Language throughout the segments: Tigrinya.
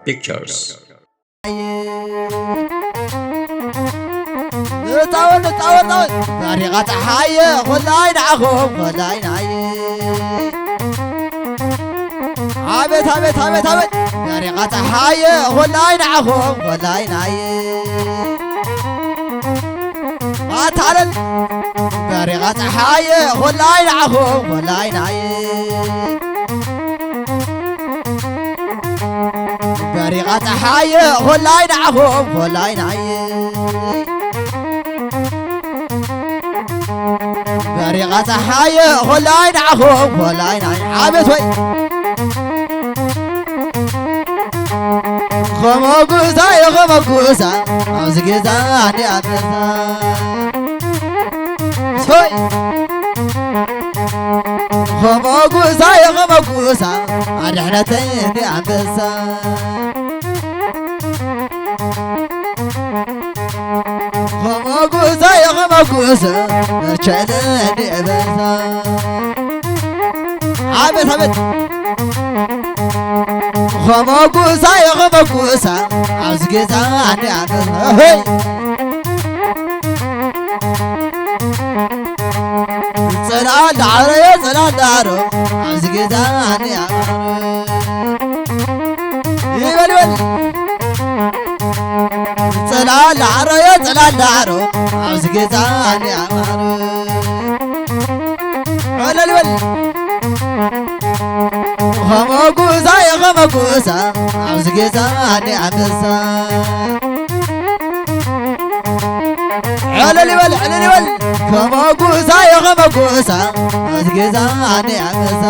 Pictures. ንጣወት ንጣወት ጣወት ባሪቓ ፀሓየ ኾላይ ንዓኹም ኾላይ ንዓየ። ኣቤት ኣቤት ኣቤት ኣቤት ባሪቓ ፀሓየ ኾላይ ንዓኹም ኾላይ ንዓየ። ኣታለል ባሪቓ ፀሓየ ኾላይ ንዓኹም ኾላይ ንዓየ። በሪቓ ፀሓየ ኾላይ ንዓኹም ኾላይ ንዓየ። በሪቓ ፀሓየ ኾላይ ንዓኹም ኾላይ ንዓየ። ዓቤት ወይ ኸመጉሳ የኸመጉሳ ኣብዚ ገዛ እንዲ ኣበሳ ሶይ ኸመጉሳ የኸመጉሳ ኣድሕነተይ እንዲ ኣንበሳ ኸመጉሳ የኸመጉሳ መቸለ እንዲ ኣበሳ ዓቤት ዓቤት ኸመጉሳ የኸመጉሳ ኣብዚ ገዛ እንዲ ኣንበሳ ሄይ ጽላል ዳዕረየ ጽላል ዳዕሮ ኣብዚ ገዛ ኣንያ ይበል ይበል ጽላል ዳዕረየ ጽላል ዳዕሮ ኣብዚ ገዛ ኣንያ ዕለል ይበል ኸመጉሳ የኸመጉሳ ኣብዚ ገዛ ኣንያ ኣንበሳ ዕልል ይበል ዕልል ይበል ከመጉሳ የኸመጉሳ ኣዝጌዛ ኣነ ኣመሳ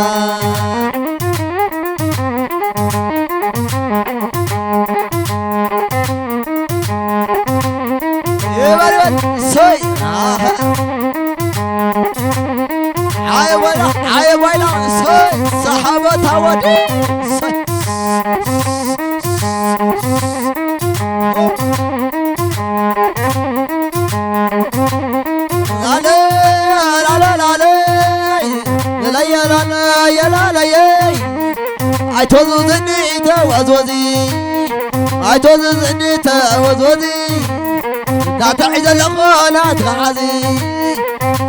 ይበል ይበል ሰይ ኣኸ ዓየ ጓይላ ዓየ ጓይላ ሰይ ሰሓበታ ወዲ ሰይ ላለ ላለ ላለ ለለየ ላለ የላለየ ኣይቶዙዝኒ ተወዝወዚ ኣይቶዙዝኒ ተወዝወዚ እንዳተዒ ዘለኾ ናትኸዓዚ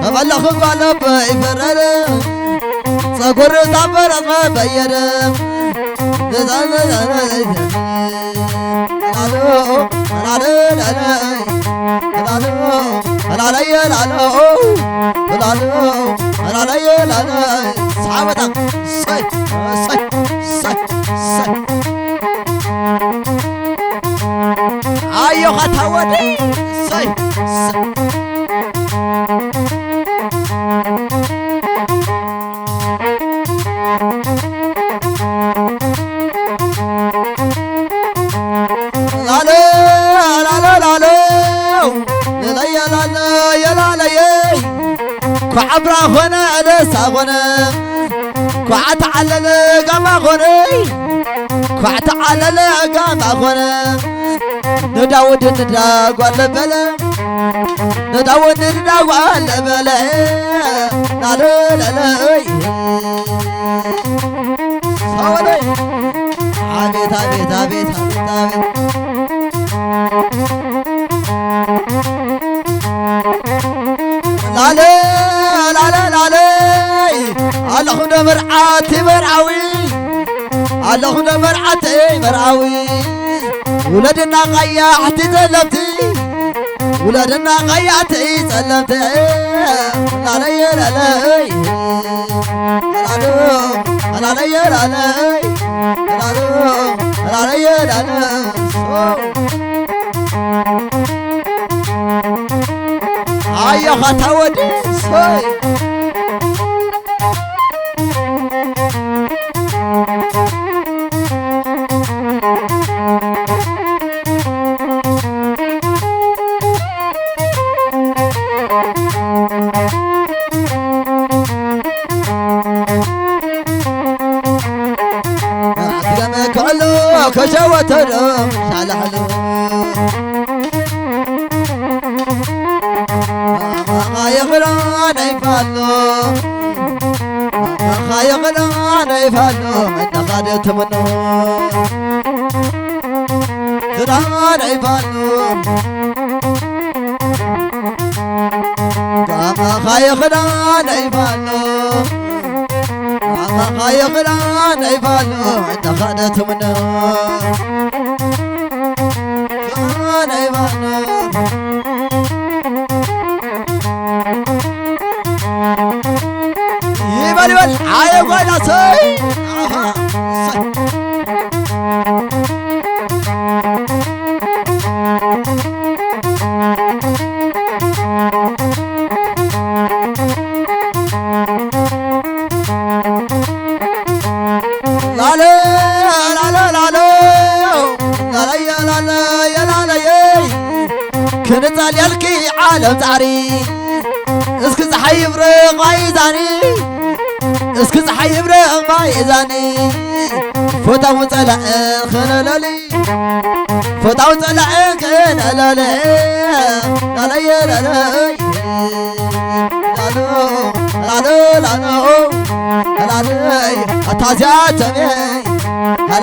ተበለኹ ጓለበ ይፈረረ ጸጉር ታበረቐ በየደ ኣዮኻ ታወዲ ሰይ ላለ ላለ ላለ ለለየ ላለ የላለየ ኳዕብራ ኾነ ደሳ ኾነ ኳዕ ተዓለለ ጋማ ኾነ ኳዕ ተዓለለ ጋማ ኾነ ንዳውድ ንዳጓ ለበለ ንዳውድ ንዳጓ ለበለ ላለ ለለይ ሰወደይ አቤት አቤት አቤት አቤት አቤት ላለ ላለ ላለ ኣለኹ ዶ መርዓቲ መርዓዊ ኣለኹ ዶ መርዓቲ መርዓዊ ውለድና ቀያሕቲ ዘለምቲ ውለድና ቀያሕቲ ጸለምቲ ላለየ ላለይ ላሎ ላለየ ላለይ ላሎ ላለየ ላለ ኣየኻ ታወዲ ሰይ ክዕሎ ከሸወተሎ ሻላሕሎ ማማ የኽላ ናይ ፋሎ ማማ የኽላ ናይ ፋሎ እናኻደ ትምኖ ክዳነይ ፋኖ፣ ጋማኻ ይኽዳነይ ፋኖ፣ ጋማኻ ይኽዳነይ ፋኖ፣ እንተኸደት ምነ ክዳነይ ፋኖ። ይበል ይበል፣ ኣየ ጓይላ፣ ሰይ! ኣሃ፣ ሰይ! ላለ፣ ላለ፣ ላለ፣ ላለየ፣ ላለየ፣ ላለየ። ክንጸልየልኪ ዓለም ጻዕሪ፣ እስኪ ጸሓይ ይብረቕ ኣይዛኒ፣ እስኪ ጸሓይ ይብረቕ ኣይዛኒ። ፎታውን ጸላእን ኸለለሊ፣ ፎታውን ጸላእን ኸለለሊ። ላለየ፣ ላለየ። ላሎ፣ ላሎ፣ ላሎ፣ ላሎይ፣ ኣታ እዚኣተመይ፣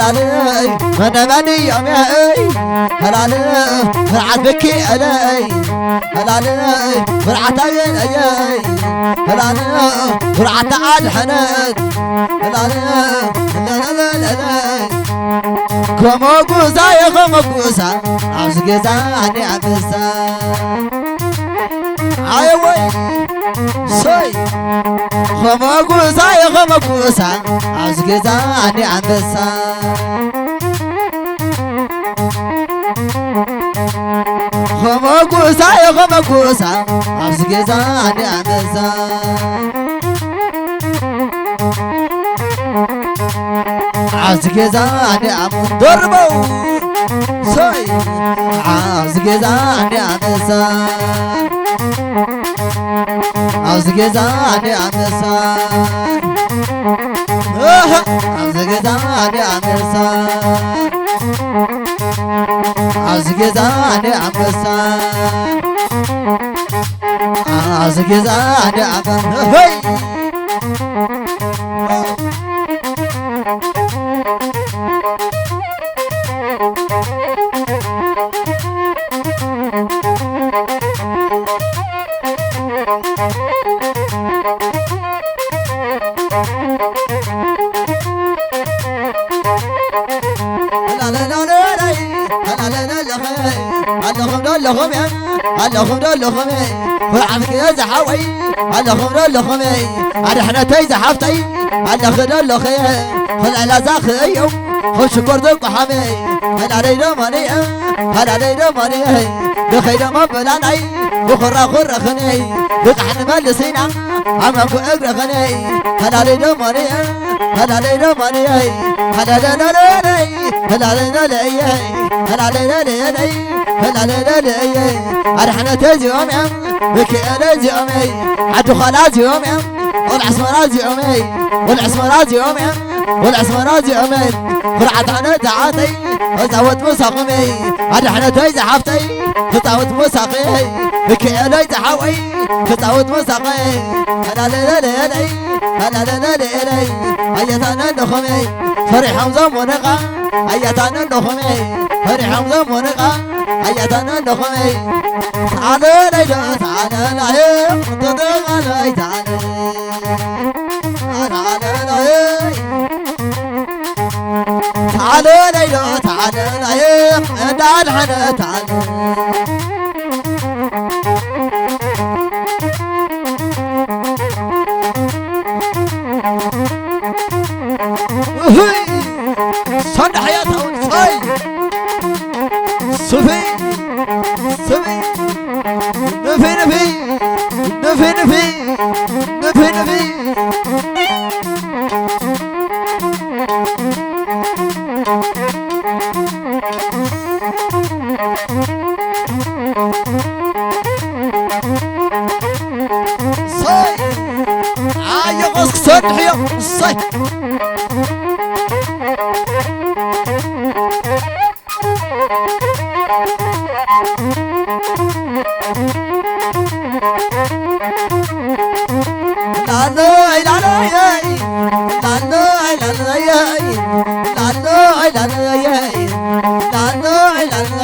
ላሎይ፣ መነ መን እዮመይ፣ ላሎ፣ ፍርዓት ብኪ ኣለይ፣ ላሎይ፣ ፍርዓት ኣየለየይ፣ ላሎ፣ ፍርዓት ተኣድሐነት፣ ላሎ፣ ለለለለይ። ከመጉሳ የኸመጉሳ ኣብዚ ገዛ ኣነ ኣበሳ። ኣየወይ ሰይ ከመጉሳ የኸመጉሳ ኣብዚ ገዛ ኣነ ኣንበሳ። ከመጉሳ የኸመጉሳ ኣብዚ ገዛ ኣነ ኣንበሳ። ኣብዚ ገዛ ኣነ ኣም ደርበው ሰይ ኣብዚ ገዛ ኣነ ኣንበሳ። ኣብዚ ገዛ ኣነ ኣንበሳ። እህ፣ ኣብዚ ገዛ ኣነ ኣንበሳ። ኣብዚ ገዛ ኣነ ኣንበሳ። ኣብዚ ገዛ ኣነ ኣንበሳ። ሆይ! ኣለኹም ዶ ኣለኹም እየ፣ ኣለኹም ዶ ኣለኹም እየ፣ ኩርዓትኪ ዝሓወይ፣ ኣለኹም ዶ ኣለኹም እየ፣ ኣድሕነተይ ዝሓፍተይ፣ ኣለኺ ዶ ኣለኺ እየ፣ ኽልዕላ ዛኺ እዩ፣ ኽሽኮር ዝቋሓመይ፣ ኸላለይ ዶ ማንየ፣ ኸላለይ ዶ ማንየ፣ ብኸይዶ መበላናይ፣ ብኹራ ኹረኽነይ፣ ብቃሕ ንመልስ ኢና፣ ኣብ መንጎ እግረኽነይ፣ ኸላለይ ዶ ማንየ፣ ኸላለይ ዶ ማንየ፣ ኸላለለለለይ፣ ኸላለለለየይ፣ ኸላለለለየይ፣ ኸላለለለየይ፣ ኣድሕነተይ እዚኦም እዮም፣ ብክኤለይ እዚኦም እየ፣ ዓዲ ዃላ እዚኦም እዮም፣ ቆልዓ ኣስመራ እዚኦም እየ፣ ቆልዓ ኣስመራ እዚኦም እዮም፣ ቆልዓ ኣስመራ እዚኦም እዮም፣ ኩርዓት ዓነታዓተይ፣ ክጻወት ምሳኹም እየ፣ ኣድሕነተይ ዝሓፍተይ፣ ክጻወት ምሳኺ እየ፣ ብክኤለይ ዝሓወይ፣ ክጻወት ምሳኺ እየ፣ ኸላለለለለይ፣ ኸላለለለለይ፣ ኣየታነ ኣለኹም እየ፣ ፈሪሖም ዘሞነኻ፣ ኣየታነ ኣለኹም እየ፣ ፈሪሖም ዘሞነኻ፣ ኣየታነ ኣለኹም እየ፣ ተዓለለይ ዶ፣ ተዓለላይ፣ ተዓለላይ፣ ተዓለ። ተዓለለይ ዶ ተዓለላይ እንዳድሐነ ተዓለ። እህይ! ሰንዳሕያ ታውን ሳይ! ስፊ! ስፊ! ንፊ ንፊ! ንፊ ንፊ! ንፊ ንፊ! ሰይ! ኣየቆስ ክሰድሕ እዮም። ሰይ! ላሎይ ላሎይ ላሎይ ላሎይ ላሎይ ላሎይ ላሎይ ላሎይ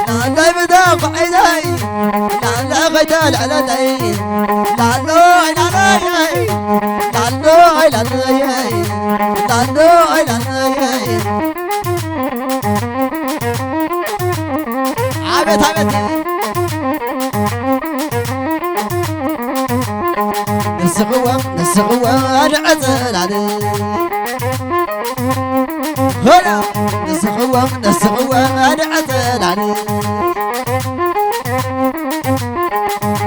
ላላይ ብዛ ኳዒላይ ላላ ኸይታ ልዕለለይ ላሎይ ላሎይ ላሎይ ላሎይ ላሎይ ላሎይ። ኣቤት ኣቤት። ንስኽዋ ንስኽዋ ኣድዐ ጽላል ሆላ ንስኽዋ ንስኽዋ ኣድዐ ጽላል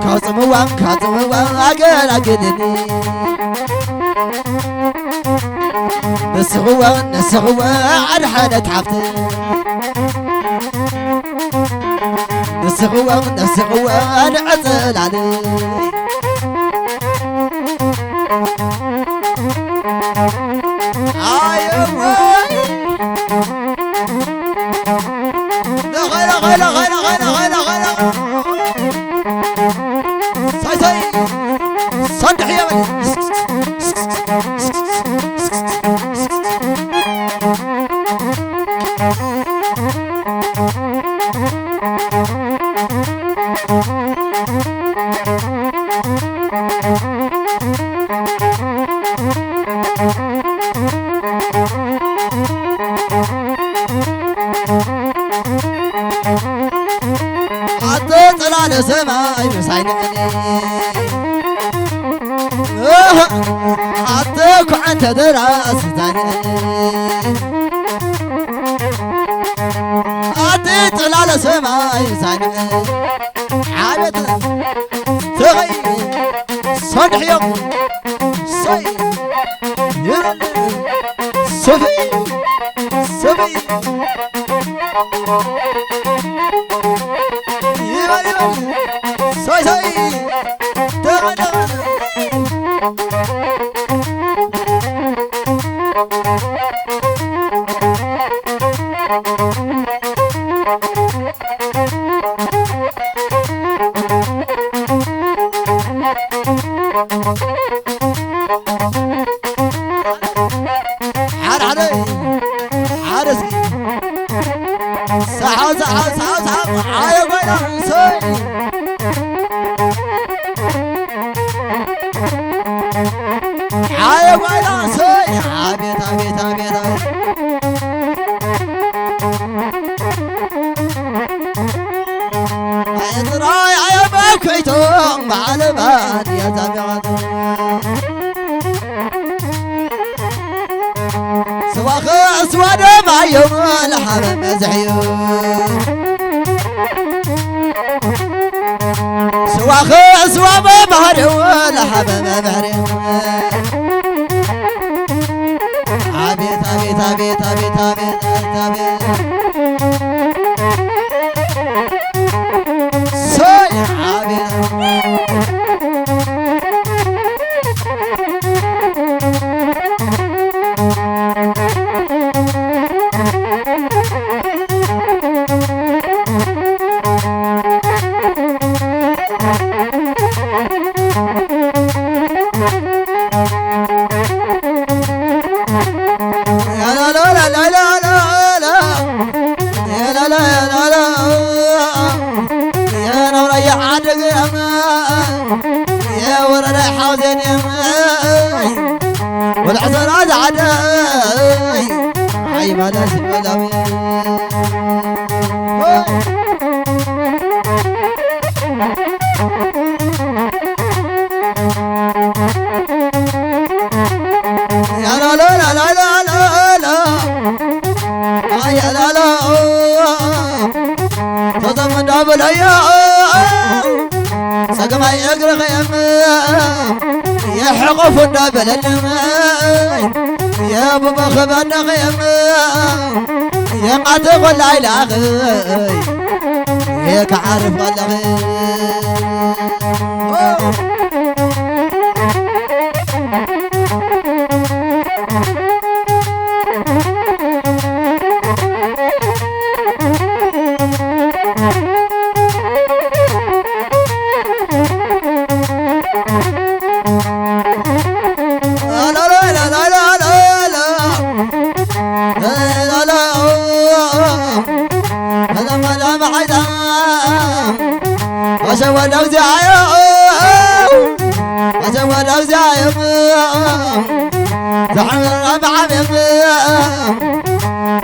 ካጽምዋ ካጽምዋ ኣገላግልኒ ንስኽዋ ንስኽዋ ኣድሓነት ሓፍቲ ንስኽዋ ንስኽዋ ኣድዐ ጽላል ኣየወይ ሳይ ሳይ ሳንድሕ እየ በል። ኣተ ጽላለ ሰማይ ምሳይ ንዕኒ ኣተ ኩዓንተ ደራስ ዛንዕኒ ኣቲ ጽላለ ሰማይ ዛንዕኒ ዓበት ተኸይ ሰድሕዮም ሰይ ይረል ሰፈይ ሰፈይ ይበል ይበል ሰይ ሰይ ተቐደቐ ሓደ ሓደ ሓደ እስኪ ሰሓብ ሰሓብ ሰሓብ ሰሓብ ዓየ ጓይላ ሰይ ዓየ ጓይላ ሰይ ኣቤት ኣቤት ኣቤት ኣቤት ኣየ ጥራይ ኣየ በብከይቶም ባዕለባት እያ ዛቢቓት ስዋኸ ስዋ ደማ እዮም ለሓበ መዝሕዩ ስዋኸ ስዋ በባህርዮ ለሓበ መብሕርዮ ኣቤት ኣቤት ኣቤት ኣቤት ኣቤት ኣቤት ኣቤት ሰይ ኣቤት የነውረየ ዓደግም የወረዳይ ሓውዜን ወልዕሰራ ዝዓደይ ኣይማዳ ሲመላዊ ያላላላላላላ ያላላ ተዘም እንዳበለዮ ጸገማይ እግርኸየም የሕቆፉ እንዳበለልም የብበኸባናኸየም የማተ ኾላይ ላኽይ የከዓርፍ ኣለኺ ወዳግዚኣዮ ኣዘም ወዳግዚኣዮም ዝሓመራ ብዓብዮም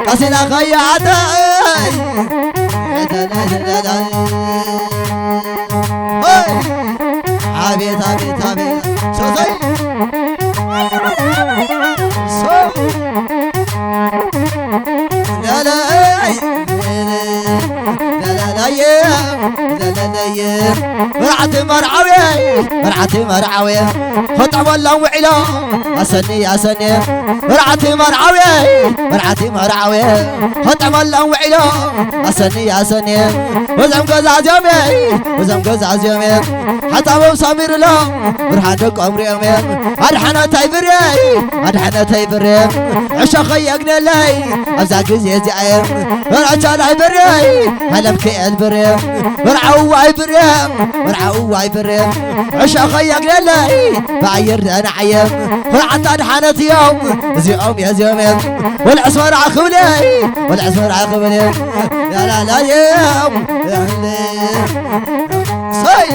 ቀሲና ከያዓተይ ኣቤት ኣቤት ኣቤት ሶሶይ ሶ ለለይ ለለለየ ለለለየ መርዓቲ መርዓውየ መርዓቲ መርዓውየ ኸጠመሎም ውዒሎ ኣሰኒ ኣሰኒ መርዓቲ መርዓውየ መርዓቲ መርዓውየ ኸጠመሎም ውዒሎ ኣሰኒ ኣሰኒ እዞም ገዛዝዮም እዞም ገዛዝዮም ሓሳቦም ሰሚርሎም ብርሃን ደቆም ሪኦም እዮም ኣድሓነታይ ብርየ ኣድሓነታይ ብርየ ዕሾኸይ የግነለይ ኣብዛ ግዜ እዚኣ እዮም ወራቻላይ ብርየ ሃለምክኤል ብርየ ወርዓውዋይ ብርየ ወርዓውዋይ ብርየ ዕሾኸይ የግነለይ ብኣየር ደናዓየ ወርዓታ ኣድሓነት እዮም እዚኦም የዚኦም እዮም ወልዕስ ወርዓ ክብለይ ወልዕስ ወርዓ ክብለይ ያላላየ ሰይ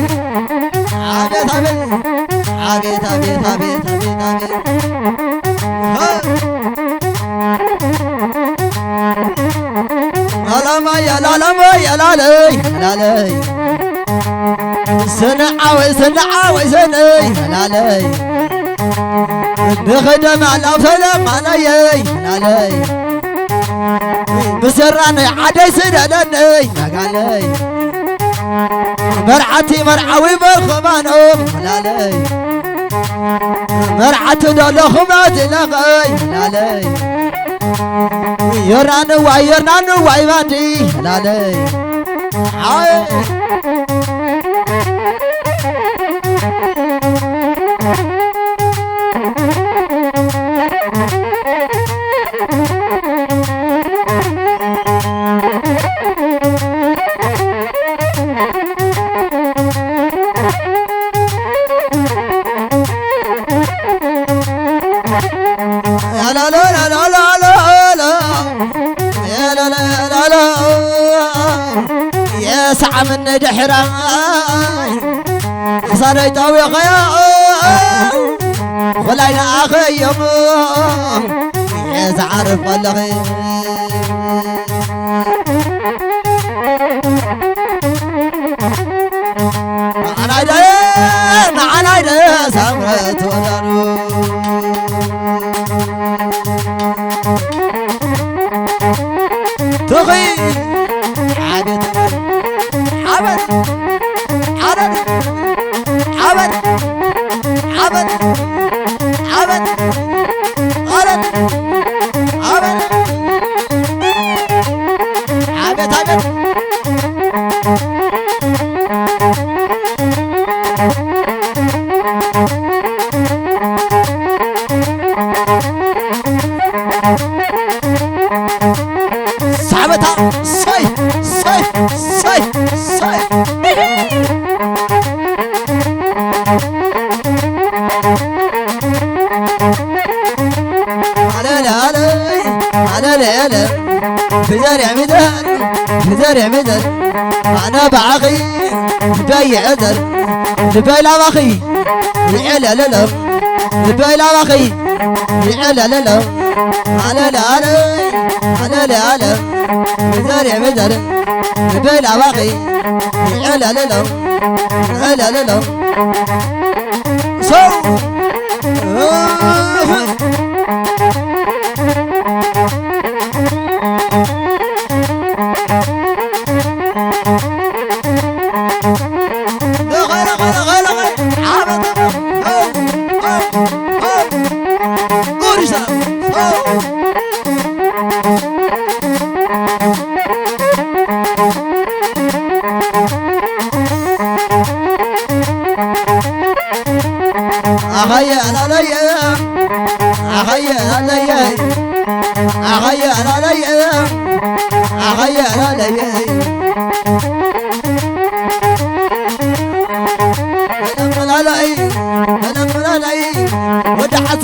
አቤት አቤት አቤት አቤት አቤት አቤት አቤት አላማ ያላላማ ያላለይ ያላለይ ሰነዓወይ ሰነዓወይ ሰነይ ያላለይ ንኸደማ ላው ሰለማናየይ ያላለይ ብሰራነይ ዓደይ ስደደነይ መጋለይ መርዓቲ መርዓዊ በርኸባኖም ላለይ መርዓቲ ደለኹም ኣትለኸይ ላለይ የራንዋይ የርናንዋይ ባዲ ላለይ የሰዓምኒ ድሕራይ ክሳደይ ጠዊኸዮ ኾላይ ንኣኸዮም እየ ዝዓርፍ ከለኺ ንዓናይ ደ ንዓናይ ደ ሳምረት ወዳሉ ትኺ ዓቤት ዓበት ዓበት ዓበት ዓበት ዓበት ዓበት ዓበት ዓበት ዓበት ሳዕበታ ሰይ ሰይ ሰይ ሰይ ኣለለ ኣለ ኣለለ ኣለ ብዘር የሚዘር ብዘር የሚዘር ኣነ ብዓኺ ልበይ ይዕዘር ልበይ ላባኺ ይዕለለለ ልበይ ላባኺ ይዕለለለ ኣለለ ኣለ ኣለለ ኣለ ብዘር የሚዘር ልበይ ላባኺ ይዕለለለ ይዕለለለ ሰው ኣኸየ ኣላለየ ኣኸየ ኣላለየ ኣኸየ ኣላለየ ኣኸየ ኣላለየ ተለምላለይ ተለምላለይ ወዲ ዓሰ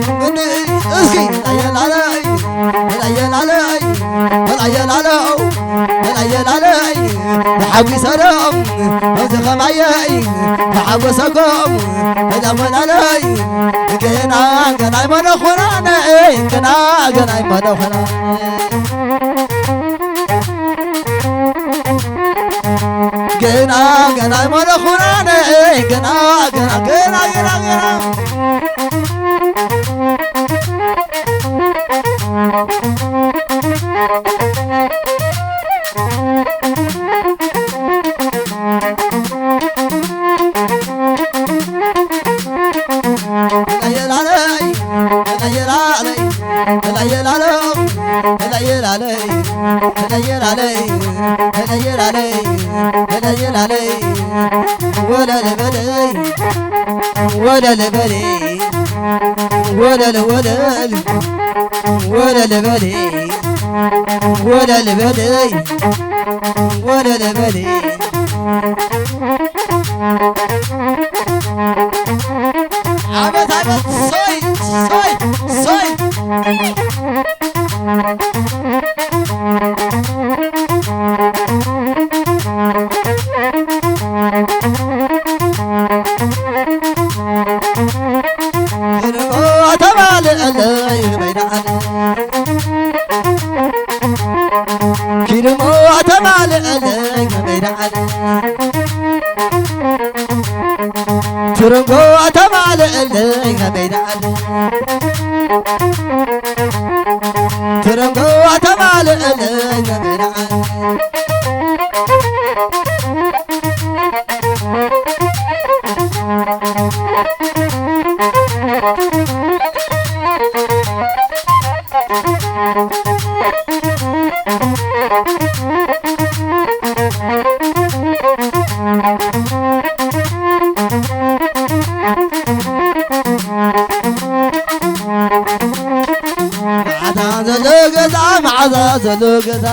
ምን እስኪ ላየላለይ ላየላለይ ላየላለው ላየላለይ ተሓጒሰሎም እዚ ኸማየይ ተሓጎሰኩም እዛ ሞላለይ ገና ገና ኣይመለኹናነ ገና ገና ኣይመለኹና ገና ገና ኣይመለኹናነ ገና ገና ገና ገና ገና ወለል በለይ ወለል በለይ ወለል ወለል ወለል በለይ ወለል በለይ ወለል በለይ ዓመት ዓመት ሶይ ሶይ ሶይ ተባልዕለይ በይንዓል ኪድሞ ተባልዕለይ በይንዓል ትርንጎ ተባልዕለይ በይንዓል ትርንጎ ተባልዕለይ በይንዓል መዓዛ ዘሎ ገዛ መዓዛ ዘሎ ገዛ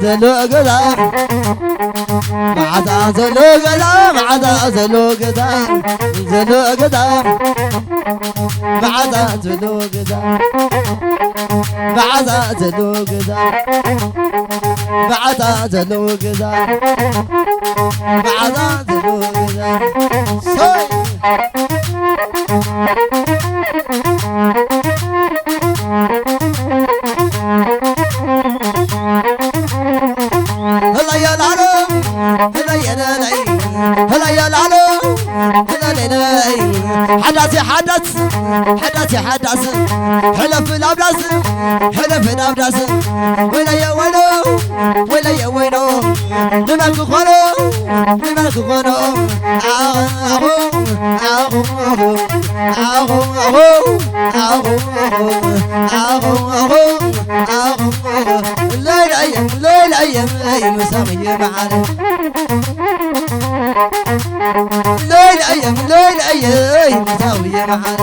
ዘሎ ገዛ መዓዛ ዘሎ ገዛ መዓዛ ዘሎ ገዛ ዘሎ ገዛ መዓዛ ዘሎ ገዛ መዓዛ ዘሎ ገዛ መዓዛ ዘሎ ገዛ መዓዛ ዘሎ ገዛ ሶይ ህለየለለይ፣ ህለየላሎ፣ ህለለለይ። ሓዳስ ሓዳስ፣ ሓዳስ ሓዳስ። ሕለፍ ላብዳስ፣ ሕለፍ ላብዳስ። ወይለየ ወይሎ፣ ወይለየ ወይሎ። ንመን ክኾኖ፣ ንመን ክኾኖ። ኣኹ፣ ኣኹ፣ ኣኹ፣ ኣኹ። ለይለየ፣ ለይለየ፣ ምሳኽየ መዓር። ለይለየ፣ ለይለየ፣ ምሳኽየ መዓር።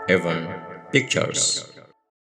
Evan Pictures.